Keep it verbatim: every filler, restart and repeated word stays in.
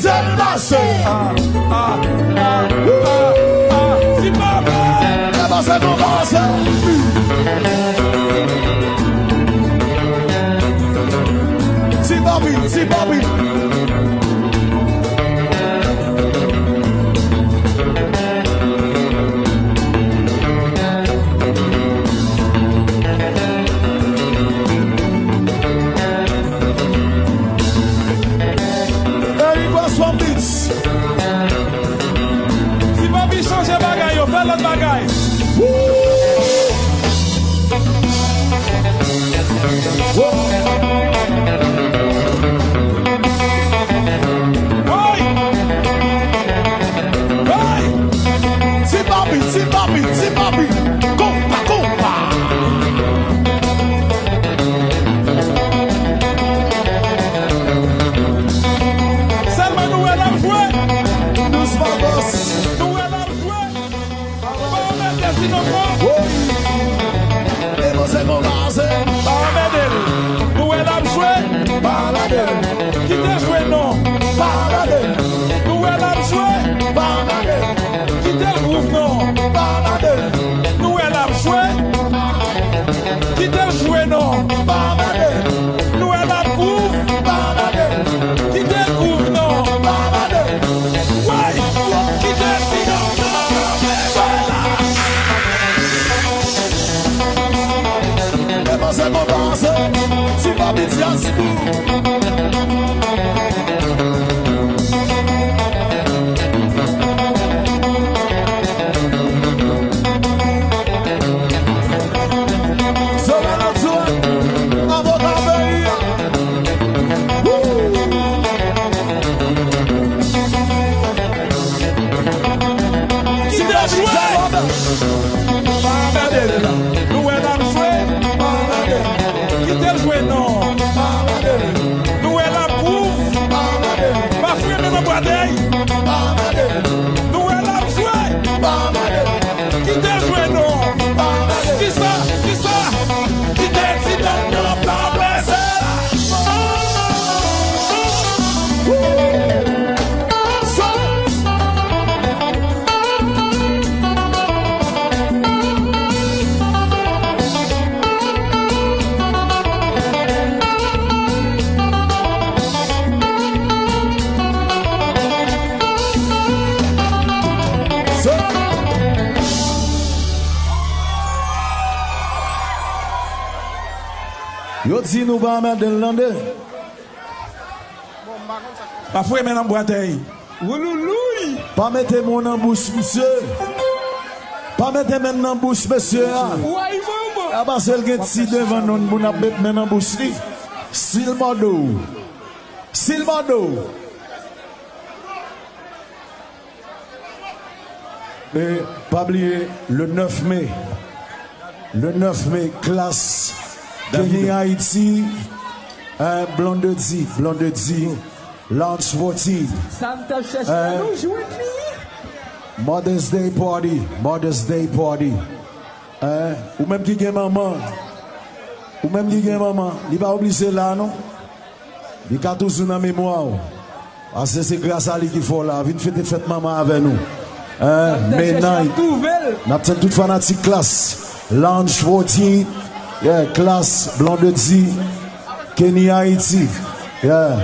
Sèl pase. Ah, ah, ah, ah, ah. Ti Papi. Lè pase nou pase. Ti Papi, Ti Papi. Eric Westphal Beats. Ti Papi chanje bagay yo, fè lòt bagay. Woo! Woy! Hey! Ti Papi, Ti Papi, Ti Papi. Konpa, konpa. Sèlman nou wè l ap jwe. Dousman, bòs. Nou wè l ap jwe. Pa anmède Sinopro. Woy! E bon, se bon, base. Pa anmède l. Nou wè l ap jwe. Pa anmède l. Kite l jwe non. Pa anmède l. Nou wè l ap jwe. Pa anmède l. Kite l gwouv non. Pa anmède l. Nou wè l ap jwe. Kite l jwe non. Pa anmède l. Nou wè l ap gwouv. Pa anmède l. Kite l gwouv non. Pa anmède l. Woy! Kite l sinon. Depanse konpa se Ti Papi Dyaz. Zòrèy nan tou, avoka peyi a. Woo! Ti Papi Dyaz. Pa anmède l. Nou wè l ap jwe. Pa anmède l. Kite l jwe non. Pa anmède l. Nou wè l ap gwouv. Pa anmède l. Pa fouye men nan bwatèy. Pa anmède l. Nou wè l ap jwe. Pa anmède l. Kite l jwe non. Pa anmède l. Kisa? Kisa? Kite ti dam nan pa prese. Yo di nou pa anmède l tande. Pa fouye men nan bwatèy. Wouloulouy! Pa mete men w nan bouch misye. Pa mete men nan bouch mesye a. Woy, manman! A pase l gen ti devan non pou n ap met men nan bouch li. Sil Bordeaux. Sil Bordeaux. E pa bliye, le nèf me, le nèf me, Klass, Kenny Haiti, eh, Blondedy, Blondedy, Lounge fourteen. Sa m t ap chèche, eh, nou jwenn li. Mother's Day Party, Mother's Day Party. Eh, ou menm ki gen manman, ou menm ki gen manman, li pa oblije la, non. Li ka toujou nan memwa w. Paske se gras a li ki fè w la. Vin fete fèt manman avè nou. Hein, May nine. N ap tann tout fanatik Klass. Lounge fourteen. Yeah, Klass, Blondedy, Kenny Haiti. Yeah.